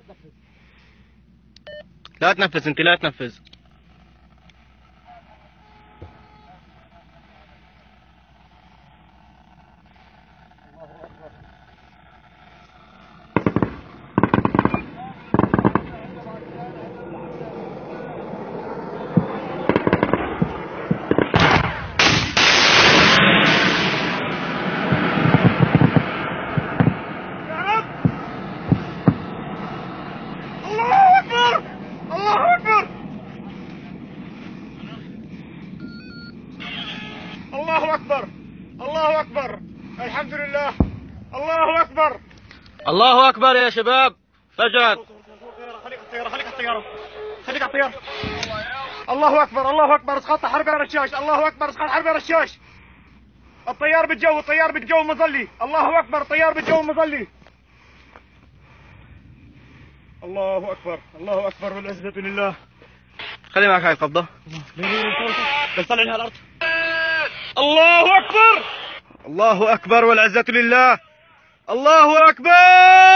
تنفذ. لا تنفذ انت، لا تنفذ. الله اكبر. يا رب، الله اكبر، الله اكبر، الله اكبر، الله اكبر، الحمد لله، الله اكبر. الله اكبر يا شباب، فجرت. خليك على الطيارة، خليك على الطيارة، خليك على الطيارة. الله اكبر، الله اكبر، اسقاط حرب على رشاش. الله اكبر، اسقاط حرب على رشاش. الطيار بالجو، الطيار بالجو مظلي. الله اكبر، الطيار بالجو مظلي. الله اكبر، الله اكبر، والعزة لله. خلي معك هاي القبضة. بس طلع على الارض. الله اكبر، الله اكبر، والعزة لله. الله اكبر.